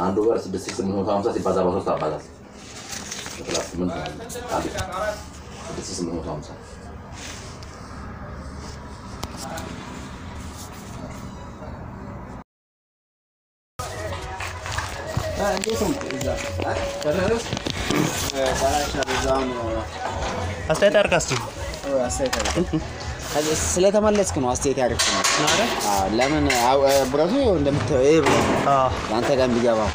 አንዱ በር 6850 ሲባዛ በሶስት አባዛል 38 አንዱ 6850። አስተያየት አድርግ እስኪ። ስለተመለስክ ነው አስተያየት ያደረግክ ነው። ለምን ብረቱ እንደምታየው ይሄ ብረት አንተ ጋር የሚገባው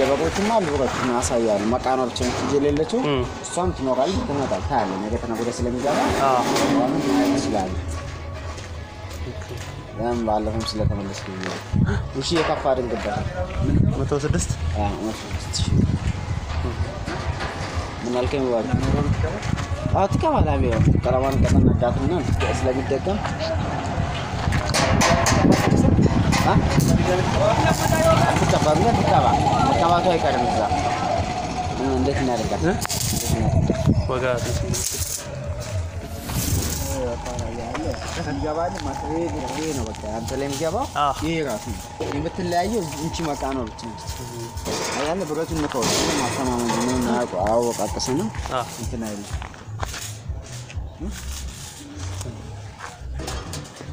የበጎቹማ አሉ፣ ብረቱ አሳያለሁ። መቃኗ ብቻ ነች እንጂ የሌለችው እሷም ትኖራለች፣ ትመጣለች፣ ታያለህ። ነገ ተነገ ወዲያ ስለሚገባ ማየት ትችላለህ። ለምን ባለፈውም ስለተመለስክ ነው። እሺ የከፍ አድርግበታል። 106። 106 ሺህ። ምን አልከኝ? አዎ ትቀባለህ። ያው ቀለሟን ቀጠን አድርጋትና ስለሚደገም አትቀባም፣ ግን ትቀባ፣ መቀባቱ አይቀርም። እዛ እንዴት እናደርጋለን? ዋጋ ይሄ ነው በቃ አንተ ላይ የሚገባው ይሄ ራሱ ነው። የምትለያየው እንቺ መቃ ነው ብቻ ነች። አያለ ብረቱን ንከው፣ ምንም አስተማማኝ ምንም አያወቃቅስንም እንትን አይልም።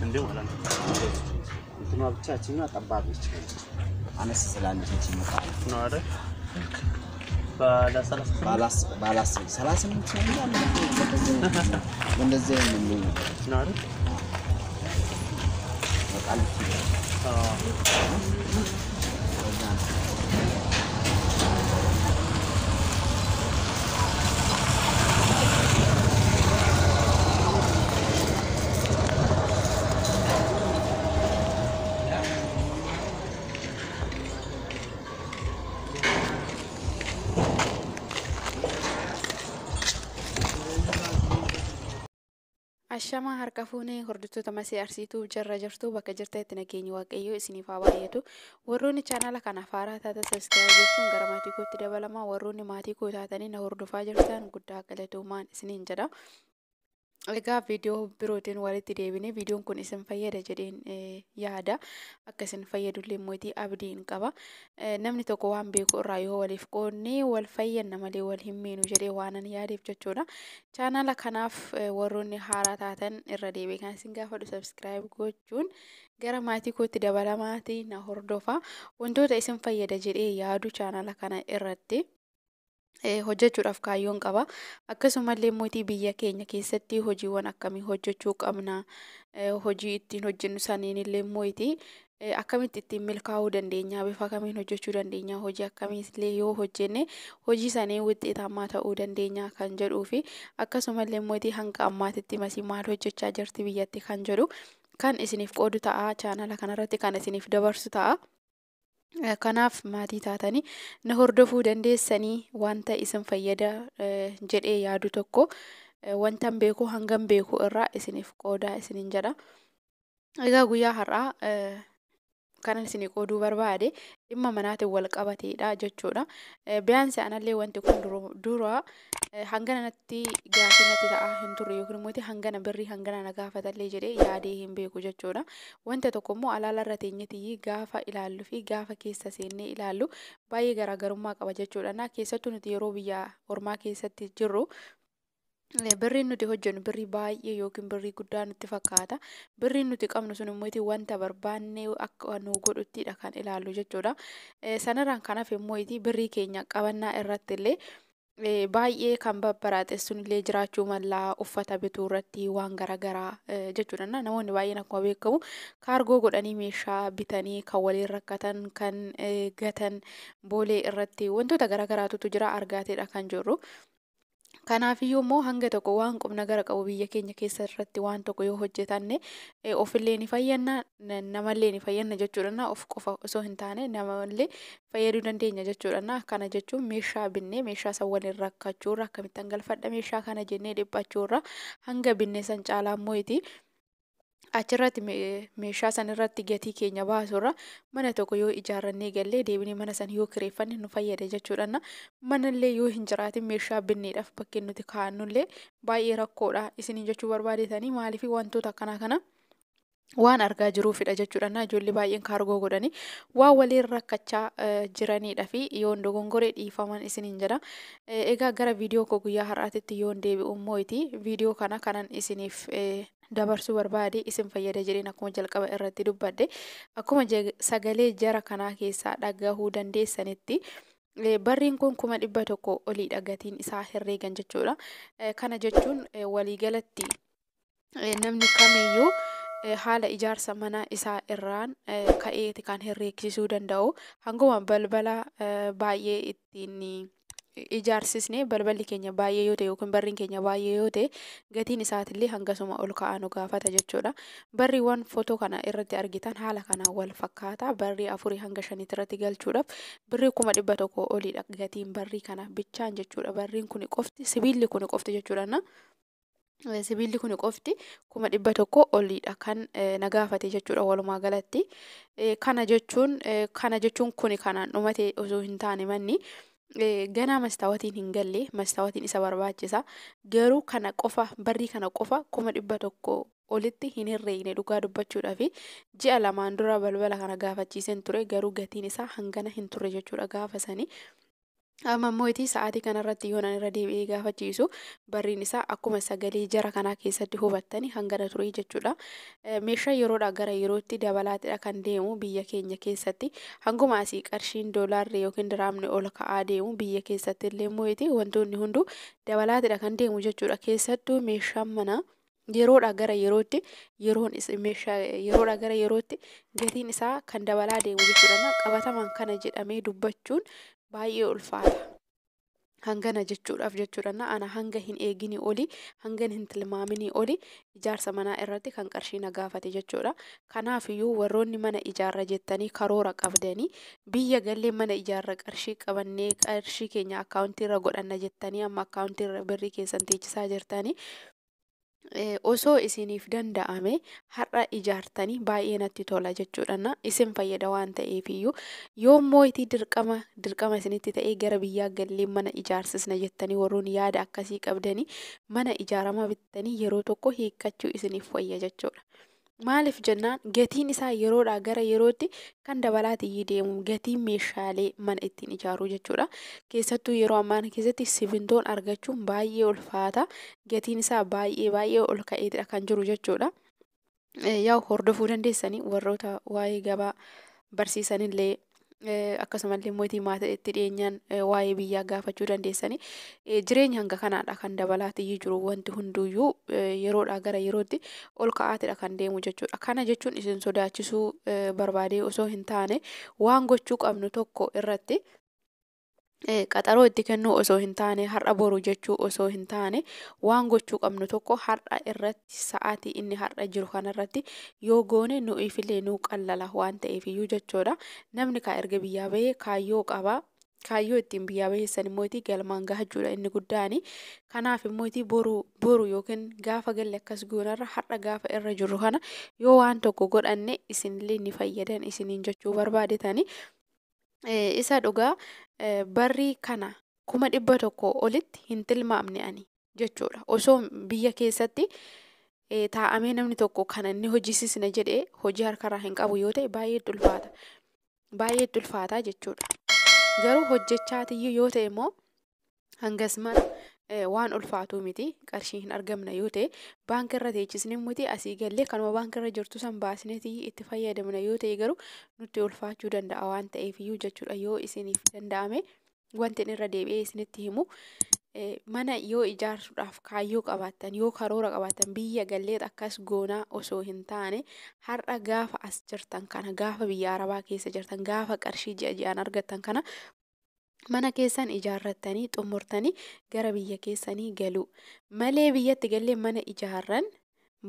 እንዴ ማለት ነው። እንትኗ ብቻ እችኛዋ ጠባብ ነች፣ አነስ ስላለች እንቺ መቃ ነው አይደል? ባለ 38። ባለ 38 ነው። እንደዚህ አይነት ነው አይደል? በቃ Ashamaa harka fuunee hordoftoota Masii Arsiituu jarra jirtu, bakka jirtanitti nageenyi Waaqayyoo isiniif haa baay'atu. Warroonni chaanala kanaaf haaraa taatan subscribe gochuun gara maatii kootti dabalamaa. Warroonni maatii koo taatanii na hordofaa jirtan guddaa galatoomaan isiniin jedha. Egaa viidiyoo birootiin walitti deebine, viidiyoon kun isin fayyada jedheen yaada. Akka isin fayyadullee mootii abdiin qaba. Namni tokko waan beeku irraa yoo waliif qoodne wal fayyadna malee wal hin miinu jedhee waanan yaadeef jechuudha. Chaanala kanaaf warroonni haaraa taatan irra deebi'ee kan isin gaafadhu subscribe gochuun gara maatii kootti dabalamaatii na hordofa. Wantoota isin fayyada jedhee yaadu chaanala kana irratti hojjechuudhaaf kaayyoon qaba. Akkasumallee mootii biyya keenya keessatti hojiiwwan akkamii hojjechuu qabna? Hojii ittiin hojjennu saniin illee mootii akkamitti ittiin milkaa'uu dandeenya? Bifa kamiin hojjechuu dandeenya? Hojii akkamiillee yoo hojjenne hojii sanii wuxxeetamaa ta'uu dandeenya kan jedhuu fi akkasumallee mootii hanga ammaatitti Masii maal hojjechaa jirti biyyatti kan jedhu kan isiniif qoodu ta'a. Chaanala kanarratti kan isiniif dabarsu ta'a. Kanaaf maatii taatanii na hordofuu dandeessanii, wanta isin fayyada jedhee yaadu tokko wantan beeku hangam beeku irraa isiniif qoodaa isiniin jedha. Egaa guyyaa har'aa kanan isinii qooduu barbaade dhimma manaatiin wal qabateedha jechuudha. Biyaansi anallee wanti kun dura hangana natti gaafii natti ta'aa hin turre yookiin immoo hangana birrii hangana na gaafatallee jedhee yaadee hin beeku jechuudha. Wanta tokko immoo alaalarra teenyetii gaafa ilaallu fi gaafa keessa seennee ilaallu baay'ee garaagarummaa qaba jechuudha. Na keessattuu nuti yeroo biyya ormaa keessatti jirru birriin nuti hojjennu birrii baay'ee yookiin birrii guddaa nutti fakkaata. Birriin nuti qabnu sun immoo wanta barbaanne akka nu godhuttidha kan ilaallu jechuudha. Sanarraan kan hafe immoo birrii keenya qabannaa irratti illee baay'ee kan babbaraaxessuun illee jiraachuu mallaa, uffata bituu irratti waan garaagaraa jechuudha. Namoonni baay'een akkuma beekamu kaargoo godhanii meeshaa bitanii kan waliin rakkatan, kan gatan, boolee irratti wantoota garaagaraatu jira argaateedha kan jirru. Kanaafiyyuu immoo hanga tokko waan qubna gara qabu biyya keenya keessa irratti waan tokko yoo hojjetanne ofillee ni fayyanna, namallee ni fayyanna jechuudha. Of qofa osoo hin taane namallee fayyaduu dandeenya jechuudha. Kana jechuun meeshaa binnee meeshaa san waliin rakkachuurra, akkamittan galfadha meeshaa kana jennee dhiphachuurra, hanga binnee san caalaa immoo achirratti meeshaa san irratti gatii keenya baasurra mana tokko yoo ijaarrannee gallee deebinee mana san yoo kireeffanne nu fayyada jechuudha. Manallee yoo hin jiraatin meeshaa binneedhaaf bakkeen nuti kaa'annullee baay'ee rakkoodha isiniin jechuu barbaadetanii, maaliif wantoota akkanaa kana Waan argaa jiruufidha jechuudha. Na ijoollee baay'een kaargoo godhanii waan waliin rakkachaa jiranidha fi yoon dogongoree dhiifaman isiniin jedha. Egaa gara viidiyoo koo guyyaa har'aatitti yoon deebi'u immoo viidiyoo kana kanan isiniif dabarsuu barbaade isin fayyada jedheen akkuma jalqaba irratti dubbadhe, akkuma sagalee jara kanaa keessaa dhagahuu dandeessanitti, barriin kun 100,000 oliidha gatiin isaa herreegan jechuudha. Kana jechuun waliigalatti namni kamiyyuu haala ijaarsa mana isaa irraan ka'eeti kan herreegsisuu danda'u. Hanguma balbala baay'ee ittiin ijaarsisne, balballi keenya baay'ee yoo ta'e yookiin barriin keenya baay'ee yoo ta'e, gatiin isaatillee hangasuma ol ka'aa nu gaafata jechuudha. Barriiwwan footoo kana irratti argitan haala kanaan wal fakkaata. Barrii afurii hanga shaniitti irratti galchuudhaaf birrii 100,000 oliidha gatiin barrii kana bichaan jechuudha. Barriin kuni qofti, sibiilli kuni qofti jechuudha. Sibiilli kuni qofti 100,000 oliidha kan na gaafate jechuudha walumaa galatti. Kana jechuun kuni kanaan dhumate osoo hin taane, manni ganaa mastaawatiin hin galle, mastaawatiin isa barbaachisa. Garuu kana qofa, barrii kana qofa 100,000 olitti hin herreegne dhugaa dubbachuudhaaf. Ji'a 2n dura balbala kana gaafachiiseen ture, garuu gatiin isaa hangana hin turre jechuudha gaafa sanii. Amma immoo sa'aatii kanarratti yoo nan irra deebi'ee gaafachiisu, barriin isaa akkuma sagalee jara kanaa keessatti hubattani hangana ture jechuudha. Meeshaa yeroodhaa gara yerootti dabalaatidha kan deemu biyya keenya keessatti. Hanguma asii qarshiin doolaarri yookiin diraamni ol ka'aa deemu, biyya keessatti illee immoo wantoonni hunduu dabalaatidha kan deemu jechuudha. Keessattuu meeshaan manaa yeroodhaa gara yerootti, yeroon meeshaa yeroodhaa gara yerootti gatiin isaa kan dabalaa deemu jechuudha. Qabatamaan kana jedhamee dubbachuun baay'ee ulfaata. Hangana jechuudhaaf jechuudha. Ana hanga hin eeginii oli, hanga hin tilmaaminii oli ijaarsa manaa irratti kan qarshii na gaafate jechuudha. Kanaafiyyuu warroonni mana ijaarra jettanii karoora qabdanii, biyya gallee mana ijaarra, qarshii qabannee qarshii keenya akkaawuntii irra godhanna jettanii amma akkaawuntii irra birrii keessan teechisaa jirtanii, osoo isiniif danda'ame har'a ijaartanii baay'ee natti tola jechuudha. Isin fayyada waan ta'eefiyyuu. Yoommoo itti dirqama dirqama isinitti ta'ee gara biyyaa gallee mana ijaarsisna jettanii warroonni yaada akkasii qabdanii, mana ijaaramaa bittanii yeroo tokko hiikkachuu isiniif wayya jechuudha. Maaliif jennaan, gatiin isaa yeroodhaa gara yerootti kan dabalaatii deemu, gatiin meeshaalee mana ittiin ijaaruu jechuudha. Keessattuu yeroo ammaa kana keessatti simintoon argachuun baay'ee ulfaata. Gatiin isaa baay'ee baay'ee ol ka'eetidha kan jiru jechuudha. Yaa hordofuu dandeessanii warroota waa'ee gabaa barsiisanillee, akkasumallee mootii maatii itti dhiyeenyaan waa'ee biyyaa gaafachuu dandeessanii. Jireenya hanga kanaadha kan dabalaatii jiru, wanti hunduyyuu yeroodhaa gara yerootti ol ka'aatidha kan deemu jechuudha. Kana jechuun isin sodaachisuu barbaadee osoo hin taane, waan gochuu qabnu tokko irratti qaxaroo itti kennuu osoo hin taane, har'a boru jechuu osoo hin taane, waan gochuu qabnu tokko har'a irratti, sa'aatii inni har'a jiru kanarratti yoo goone nu'iifillee nuu qallala waan ta'eefiyyuu jechuudha. Namni kaa erga biyyaa bahee kaayyoo qaba. Kaayyoo ittiin biyyaa baheessan immoo galmaan gahachuudha inni guddaani. Kanaaf immoo boru boru yookiin gaafa galle akkas goonarra, har'a gaafa irra jirru kana yoo waan tokko godhanne isinillee ni fayyadan isiniin jechuu barbaadetani. Isa dhugaa, barrii kana 100,000 olitti hin tilmaamne ani jechuudha. Osoo biyya keessatti taa'amee namni tokko kana inni hojjisiisna jedhee hojii harkarraa hin qabu yoo ta'e, baay'ee ulfaata. Baay'ee ulfaataa jechuudha. Garuu hojjechaatiyyuu yoo ta'e immoo hangas mara waan ulfaatuu miti. Qarshii hin argamne yoo ta'e, baankiirra teechisnee miti, asii gallee kanuma baankiirra jirtu san baasneetii itti fayyadamna yoo ta'e garuu nutti ulfaachuu danda'a waan ta'eefiyyuu jechuudha. Yoo isiniif danda'ame, wanti inni irra deebi'ee isinitti himu, mana yoo ijaarsuudhaaf kaayyoo qabaattan, yoo karoora qabaattan, biyya galleet akkas goonaa osoo hin taane, har'a gaafa as jirtan kana, gaafa biyya arabaa keessa jirtan, gaafa qarshii ji'a ji'aan argattan kana mana keessan ijaarrattanii xumurtanii gara biyya keessanii galuu malee, biyyatti gallee mana ijaarran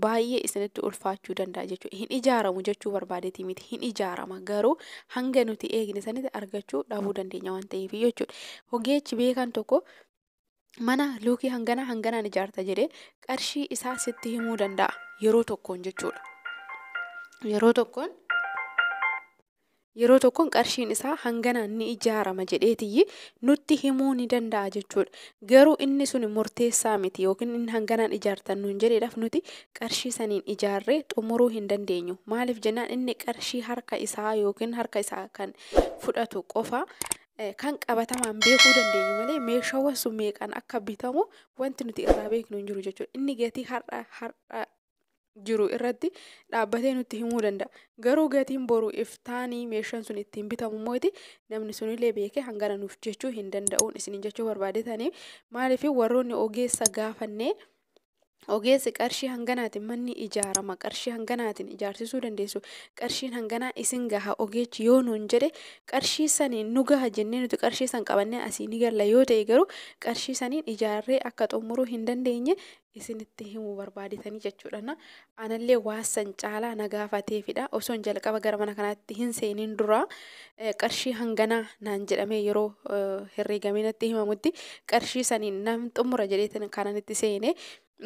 baay'ee isinitti ulfaachuu danda'a jechuudha. Hin ijaaramu jechuu barbaadeeti miti. Hin ijaarama, garuu hanga nuti eegne sanitti argachuu dhabuu dandeenya waan ta'eef jechuudha. Ogeechi beekan tokko mana luukii hangana hanganaan ijaarta jedhee qarshii isaa sitti himuu danda'a yeroo tokkoon jechuudha. Yeroo tokkoon. Yeroo tokkoon qarshiin isaa hanganaan ni ijaarama jedheetiyyi nutti himuu ni danda'a jechuudha. Garuu inni sun murteessaa miti yookiin inni hanganaan ijaartan nuun jedheedhaaf nuti qarshii saniin ijaarree xumuruu hin dandeenyu. Maaliif jennaan inni qarshii harka isaa yookiin harka isaa kan fudhatu qofa kan qabatamaan beekuu dandeenyu malee meeshaawwan sun meeqaan akka bitamu wanti nuti irraa beeknu hin jiru jechuudha. Inni gatii har'a jiru irratti dhaabbatee nutti himuu danda'a. Garuu gatiin boru iftaanii meeshaan sun ittiin bitamu mooti namni sunillee beekee hangana nuuf jechuu hin danda'uun isiniin jechuu barbaadetanii maaliif warroonni ogeessa gaafannee ogeessi qarshii hanganaatiin manni ijaarama qarshii hanganaatiin ijaarsisuu dandeessu qarshiin hanganaa isin gaha ogeechi yoo nuun jedhe qarshii saniin nu gaha jennee nuti qarshii san qabannee asii ni galla yoo ta'e garuu qarshii saniin ijaarree akka xumuruu hin dandeenye isinitti himuu barbaadetanii jechuudha. Anallee waan san caalaa na gaafateefidha. Osoon jalqaba gara mana kanaatti hin seeniin dura qarshii hanganaa naan jedhamee yeroo herreegamee natti himamutti qarshii saniin nam xumura jedhee kanan itti seene.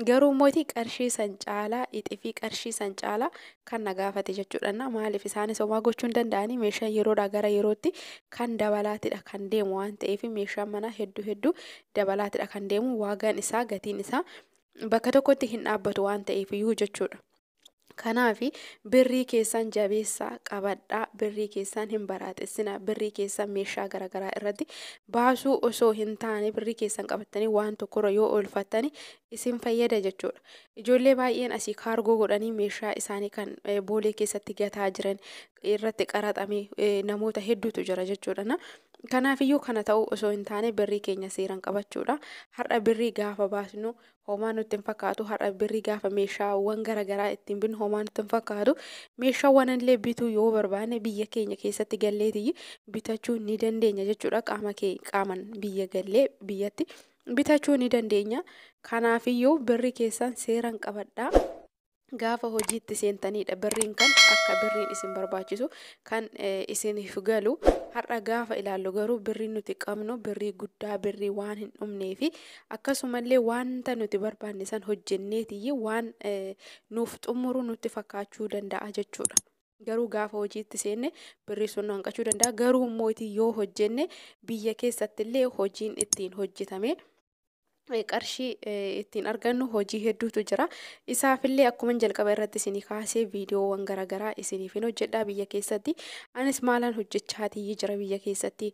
Garuu mootii qarshii san caalaa ixifii qarshii san caalaa kan na gaafate jechuudha. Maaliif isaanis homaa gochuu hin danda'anii meeshaan yeroodhaa gara yerootti kan dabalaatidha kan deemu waan ta'eef meeshaan manaa hedduu hedduu dabalaatidha kan deemu waagaan isaa gatiin isaa bakka tokkotti hin dhaabbatu waan ta'eef iyyuu jechuudha. Kanaaf birrii keessan jabeessaa qabadhaa, birrii keessan hin baraaxessinaa, birrii keessan meeshaa garaagaraa irratti baasuu osoo hin taane birrii keessan qabattanii waan tokkorra yoo oolfattani isin fayyada jechuudha. Ijoollee baay'een asii kaargoo godhanii meeshaa isaanii kan boolee keessatti gataa jiran irratti qaraxamee namoota hedduutu jira jechuudha. Kanaafiyyuu kana ta'uu osoo hin taane birrii keenya seeraan qabachuudha. Har'a birrii gaafa baasnu homaa nutti hin fakkaatu. Har'a birrii gaafa meeshaawwan garaagaraa ittiin binnu homaa nutti hin fakkaatu. Meeshaawwan illee bituu yoo barbaanne biyya keenya keessatti galleetii bitachuu ni dandeenya jechuudha. Qaama qaaman biyya gallee biyyatti bitachuu ni dandeenya. Kanaafiyyuu birrii keessan seeraan qabadhaa. Gaafa hojiitti seentanidha birriin kan akka birriin isin barbaachisu kan isiniif galu. Har'a gaafa ilaallu garuu birriin nuti qabnu birrii guddaa birrii waan hin dhumnee fi akkasumallee wanta nuti barbaanne san hojjenneetiyyi waan nuuf xumuru nutti fakkaachuu danda'a jechuudha. Garuu gaafa hojiitti seenne birrii sun nu hanqachuu danda'a. Garuu immoo yoo hojjenne biyya keessattillee hojiin ittiin hojjetame qarshii ittiin argannu hojii hedduutu jira. Isaafillee akkuma jalqaba irratti isinii kaasee viidiyoowwan garaagaraa isiniif hin hojjedhaa biyya keessatti. Anis maalaan hojjechaatii jira biyya keessatti.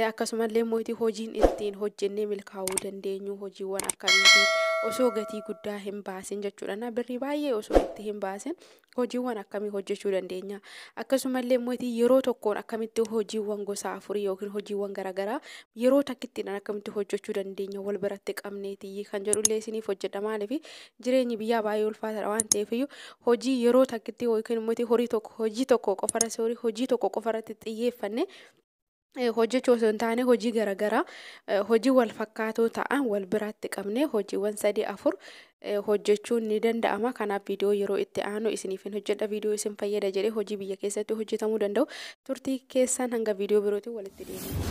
Akkasumallee mootii hojiin ittiin hojjennee milkaa'uu dandeenyu hojiiwwan akkamiiti osoo gatii guddaa hin baasin jechuudha. Birrii baay'ee osoo itti hin baasin hojiiwwan akkamii hojjechuu dandeenya. Akkasumallee mootii yeroo tokkoon akkamitti hojiiwwan gosa afurii yookiin hojiiwwan garaagaraa yeroo takkittiidhaan akkamitti hojjechuu dandeenya wal biratti qabneetii kan jedhullee isiniif hojjedha. Maaliif jireenyi biyyaa baay'ee ulfaataadha waan ta'eef iyyuu hojii yeroo takkitti yookiin immoo horii tokko hojii tokko qofarratti hojii tokko qofarratti xiyyeeffanne hojjechuu osoo hin taane hojii garaagaraa hojii wal fakkaatoo ta'an wal biratti qabne hojiiwwan 3 4 hojjechuun ni danda'ama. Kanaaf viidiyoo yeroo itti aanu isiniif hin hojjedha. Viidiyoo isin fayyada jedhee hojii biyya keessatti hojjetamuu danda'u. Turtii keessan hanga viidiyoo birootiin walitti deemna.